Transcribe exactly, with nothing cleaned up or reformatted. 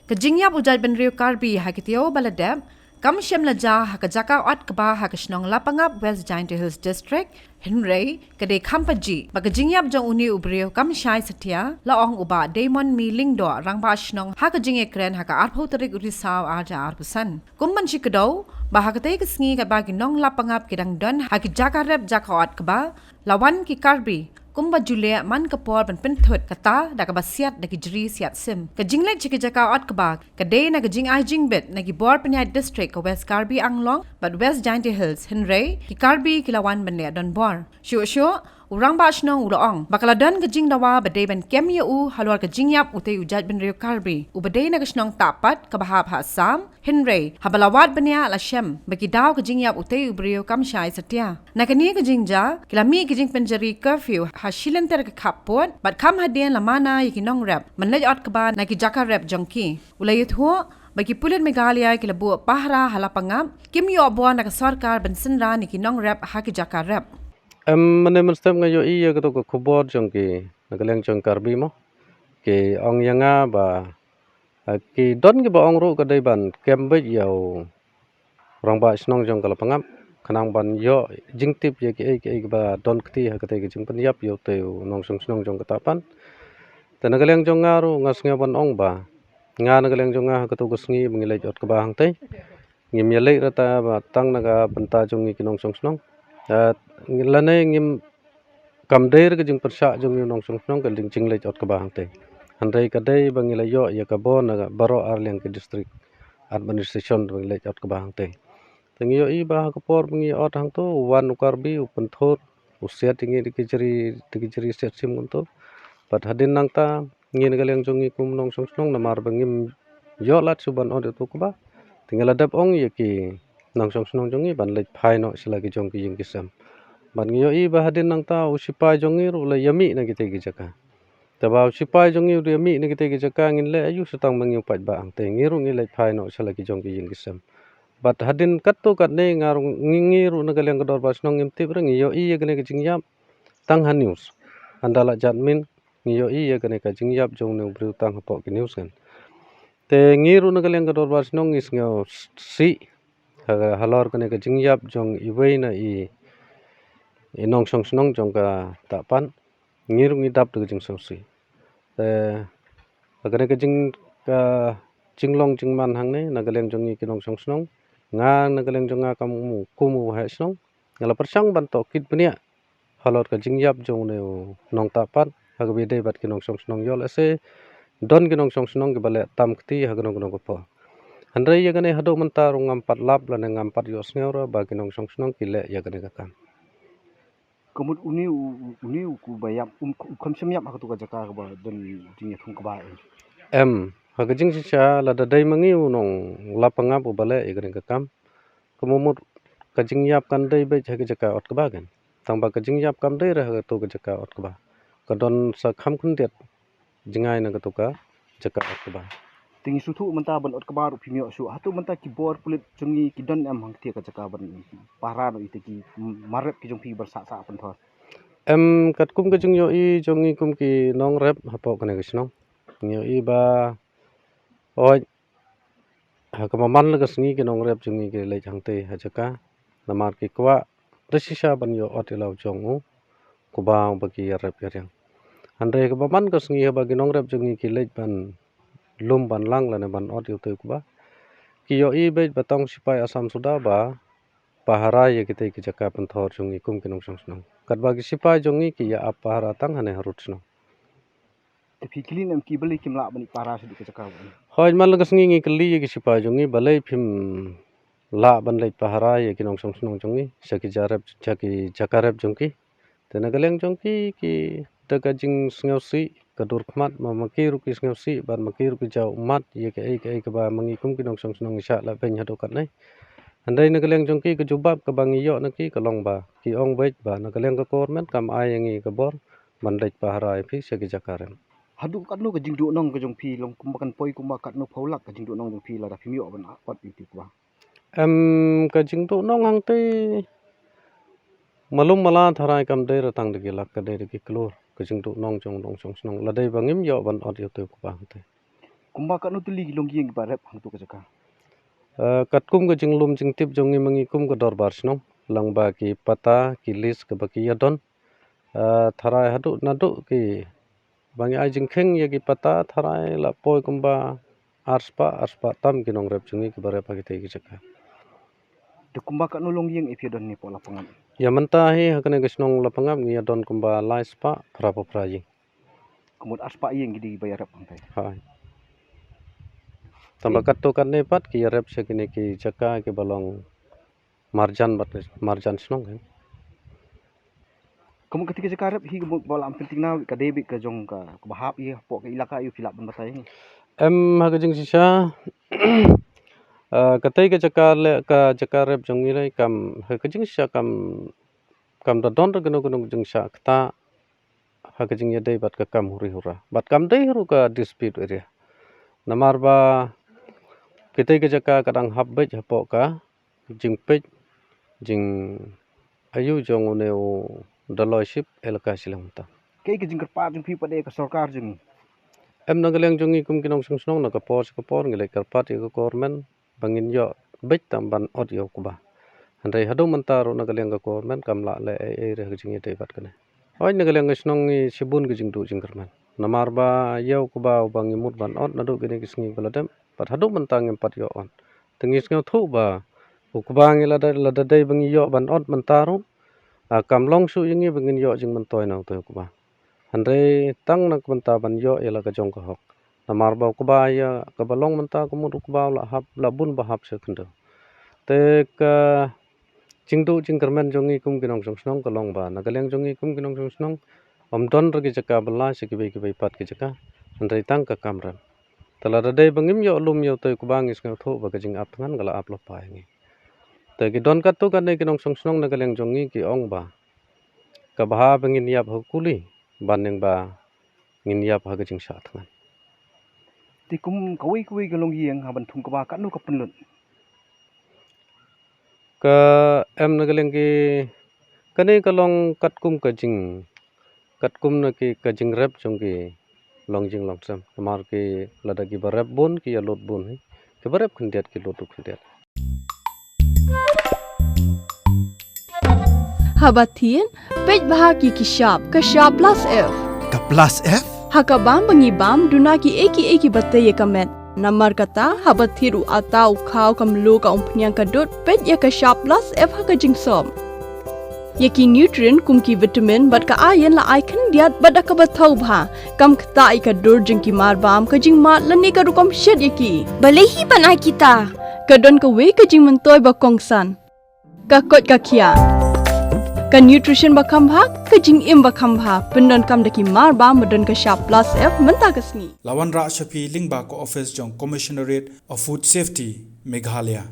Ka jingïap u jaitbynriew Karbi ha ki taïew ba la dep kam shym la jia ha ka jaka ot kba ha ka shnong Lapangap, West Jaintia Hills District. Hynrei ka dei kham pajih ba ka jingïap jong une u briew kam shai satia, la ong u Bah Damon Mi Lyngdoh, Rangbah Shnong, ha ka jingïakren ha ka arphew tarik u Risaw ar hajar arphew san. Kum ban shi kdew ba ha katei ka sngi katba ki nong Lapangap ki dang don ha ki jaka rep jaka ot kba, la wan ki Karbi kumba ju leh man ka por ban pynthut, kata da kaba siat da ki jri siat sim. Ka jingleit sha ki jaka ot kba ka dei na ka jingai jingbit na ki bor pynïaid district ka West Karbi Anglong bad West Jaintia Hills, hynrei ki Karbi ki la wan ban leh donbor. Shuh shuh u Rangbah Shnong u la ong ba ka la don ka jingdawa ba dei ban kem ïa u halor ka jingïap utei u jaitbynriew Karbi uba dei na ka shnong Tahpat kaba hap ha Assam, hynrei haba la wad bniah la shem ba ki daw ka jingïap utei u briew kam shai satia. Na kane ka jingjia ki la mih ki jingpynjari curfew ha shilynter ka khappud bad kham hadien la mana ïa ki nongrep ban leit ot kba na ki jaka rep jong ki. U la ïathuh ba ki pulit Meghalaya ki la buh pahara ha Lapangap, kim ïoh bor na ka sorkar ban synran ïa ki nongrep ha ki jaka rep. Em, mynne mynstep nga ïohi ïa kato ka khubor jong ki na ka liang jong Karbi mo. Ki ong ïa nga ba, eh, ki don kiba ong ruh ka dei ban kem beit ïa u Rangbah Shnong jong ka Lapangap khnang ban ïoh jingtip ïa kiei kiei kiba don kti ha katei ka jingpynïap ïa utei u nongshong shnong jong ka Tahpat. Te na ka liang jong nga ruh nga sngew ban ong ba nga na ka liang jong nga ha kato ka sngi ba ngi leit ot kba hangtei, ngim ïaleit rta ba tang na ka bynta jong ngi ki nongshong shnong. Eh, lane ngim, kam dei re ka jingpyrshah jong ngi u nongshong shnong ka jingleit ot kba hangtei. Hynrei ka dei ba ngi la ïoh ïa ka bor na baroh arliang ki district administration ba ngi leit ot kba hangtei. Te ngi ïohi ba ha ka por ba ngi ot hangto u wan u Karbi u pynthut, u siat ïa ngi da ki jri, da ki jri siat sim kumto. Bad hadien nangta ngi na ka liang jong ngi kum nongshong shnong namar ba ngim ïoh lad shuh ban ot ïa uto u kba. Te ngi la dep ong ïa ki nongshong shnong jong ngi ban leit phai noh sha la ki jong ki ïing ki sem. Bad ngi ïohi ba hadien nangta u sipai jong ngi ruh u la ïa mih na kitei ki jaka. Te ba u sipai jong ngi u ïa mih na kitei ki jaka ngin leh aïu sa tang ba ngi u paidbah hangtei, ngi ruh ngi leit phai noh sha la ki jong ki ïing ki sem. Bad hadien katto katne nga ruh ngi, ngi ruh na ka liang ka dorbar shnong ngim tip re, ngi ïohi ïa kane ka jingïap tang ha news. Hynda la jat min ngi ïohi ïa kane ka jingïap jong une u briew tang hapoh ki news kan. Te ngi ruh na ka liang ka dorbar shnong ngi sngewsih ha, halor kane ka jingïap jong iwei na i, i nongshong shnong jong ka Tahpat, ngi ruh ngi dap da ka jingsngewsih. Te ha kane ka jing, ka jinglong jingman hangne na ka liang jong ngi ki nongshong shnong, nga na ka liang jong nga kam u, kum u heh shnong, nga la pyrshang ban tohkit bniah halor ka jingïap jong une u nong Tahpat ha kaba ïadei bad ki nongshong shnong ïoh lehse don ki nongshong shnong kiba leh tam kti ha kano kano ka por. Hynrei ïa kane haduh mynta ruh ngam pat lap lane ngam pat ïohsngew re ba ki nongshong shnong ki leh ïa kane ka kam. Ka mut une u, u, une u ku ba ïap, um, u kham shym ïap ha katu ka jaka kaba don jingïathung kaba em. Em, ha ka jingshisha lada dei ma ngi u nong Lapangap uba leh ïa kane ka kam, ka mut ka jingïap kan dei beit ha ka jaka ot kaba kan. Tang ba ka jingïap kam dei re ha katu ka jaka ot kaba. Ka don sa kham khyndiat jngai na katu ka jaka ot kaba. Te ngi sngewthuh mynta ban ot kaba ruh phim ïoh shuh. Hato mynta ki bor pulit jong ngi ki don em hangtei ka jaka ban pahara noh ïa ki mar rep ki jong phi ban sah sah pynthor? Em, katkum ka jingïohi jong ngi kum ki nongrep hapoh kane ka shnong, ngi ïohi ba, oi, ha kaba man la ka sngi ki nongrep jong ngi ki leit hangtei ha jaka namar ki kwah da shisha ban ïoh ot ïa la u jong u kba uba ki ïarep ïariang. Hynrei kaba man ka sngi haba ki nongrep jong ngi ki leit ban lum ban lang lane ban ot ïa utei u kba, ki ïohi beit ba tang sipai Assam suda ba pahara ïa kitei ki jaka pynthor jong ngi kum ki nongshong shnong. Katba ki sipai jong ngi ki ïa ap pahara tang hane harud shnong. Te phi kylli ne em ki balei kim lah ban leit pahara sha ki jaka ba? Hooid, man la ka sngi ngi kylli ïa ki sipai jong ngi balei phim lah ban leit pahara ïa ki nongshong shnong jong ngi sha ki jaka rep, sha ki jaka rep jong ki. Te na ka liang jong ki, ki da ka jingsngewsih, ka dur khmat, ma, ma ki ruh ki sngewsih bad ma ki ruh ki jaw ummat ïa kaei kaei kaba ma ngi kum ki nongshong shnong ngi shah lah beiñ haduh katne. Hynrei na ka liang jong ki ka jubab kaba ngi ïoh na ki ka long ba ki ong beit ba na ka liang ka government kam ai ïa ngi ka bor ban leit pahara ïa phi sha ki jaka rep. Haduh katno ka jingduhnong ka jong phi long kumba kan poi kumba katno phew lak ka jingduhnong jong phi lada phim ïoh ban ot ïa ki kba? Em, ka jingduhnong hangtei malum mala tharai kam dei re tang da ki lak, ka dei da ki klur ka jingduhnong jong u nongshong shnong la dei ba ngim ïoh ban ot ïa utei u kba hangtei. Kumba katno tylli ki longïing kiba rep hangto ka jaka? Eh, katkum ka jinglum jingtip jong ngi ma ngi kum ka dorbar shnong, lyngba ki pata, ki list kaba ki ïadon. Eh, tharai haduh naduh kiba ngi ai jingkheiñ ïa ki pata, tharai la poi kumba arspah, arspah tam ki nongrep jong ngi kiba rep ha kitei ki jaka. Te kumba katno longïing ïa phi ïadon ne hapoh Lapangap? Ïa mynta hi ha kane ka shnong Lapangap ngi ïadon kumba laispah phraphew phra ïing. Ka mut arspah ïing ki dei ba ïarep hangtai. Hai. Tang ba katto katne pat ki ïarep sha kine ki jaka kiba long marjan bad marjan shnong kan. Ka mut kata ka jaka rep hi ka mut ba la pynthikna ka dei beit ka jong ka, kaba hap ïa hapoh ka ilaka ïa phi lah ban batai hi. Em, ha ka jingshisha, eh, katei ka jaka le, ka jaka rep jong ngi le kam, ha ka jingshisha kam, kam da don re kano kano ka jingshah kata ha ka jingïadei bad ka kam huri hura. Bad kam dei ruh ka dispute area. Namar ba kitei ka jaka ka dang hap beit hapoh ka jingpeit, jingayu jong une u Doloi Chief Elaka Shillong Umtang. Kaei ka jingkyrpad jong phi pat ïa ka sorkar jong ngi? Em, na ka liang jong ngi kum ki nongshong shnong, na ka por sha ka por ngi leit kyrpad ïa ka government ba ngin ïoh beit tam ban ot ïa u kba. Hynrei haduh mynta ruh na ka liang ka government kam lah leh ei ei re ha ka jingïadei bad kane. Hooid, na ka liang ka shnong ngi shibun ka jingduh jingkyrmen. Namar ba ïa u kba uba ngi mut ban ot naduh kine ki sngi ba la dep, bad haduh mynta ngim pat ïoh ot. Te ngi sngewthuh ba u kba ngi lada, lada dei ba ngi ïoh ban ot mynta ruh, ah, kam long shuh ïa ngi ba ngin ïoh jingmyntoi na utei u kba. Hynrei tang na ka bynta ban ïoh ïa la ka jong ka hok. Namar ba u kba ïa kaba long mynta ka mut u kba u la hap, la bun ba hap sha khyndew. Te ka jingduh jingkyrmen jong ngi kum ki nongshong shnong ka long ba na ka liang jong ngi kum ki nongshong shnong, ym don re ki jaka bylla sha kiwei kiwei pat ki jaka, hynrei tang ka kam rep. Te lada dei ba ngim ïoh lum ïa utei u kba ngi sngewthuh ba ka jingap thngan ka la ap lypa ïa ngi. Te ki don katto katne ki nongshong shnong na ka liang jong ngi ki ong ba ka bha ba ngin ïap ha kuli ban ïeng ba ngin ïap ha ka jingshah thngan. Te kum kawei kawei ka longïing ha ban thung kba katno ka pynlut? Ka em na ka liang ki, kane ka long katkum ka jing, katkum na ki ka jingrep jong ki longïing longsem. Namar ki lada kiba rep bun ki ïa lut bun hi. Kiba rep khyndiat ki lut ruh khyndiat. Haba thied, peit bha ki ki shap, ka shap plus F. Ka plus F? Ha ka bam ba ngi bam, duna ki ei ki ei kiba tei ïa ka met. Namar kata, haba thied u atta u khaw ka mluh ka umphniang ka dud, peit ïa ka shap plus F ha ka jingsop. Ïa ki nutrient kum ki vitamin bad ka iron la ai khyndiat bad da kaba thaw bha. Kam ktah ïa ka dur jong ki mar bam, ka jingmad lane ka rukom shet ïa ki. Balei hi ban ai kita? Ka don kawei ka jingmyntoi ba kongsan. Ka koit ka khiah. Ka nutrition ba kham bha, ka jingim ba kham bha. Pyndonkam da ki mar bam ba don ka shap plus F mynta ka sngi. La wanrah sha phi lyngba ka office jong Commissionerate of Food Safety, Meghalaya.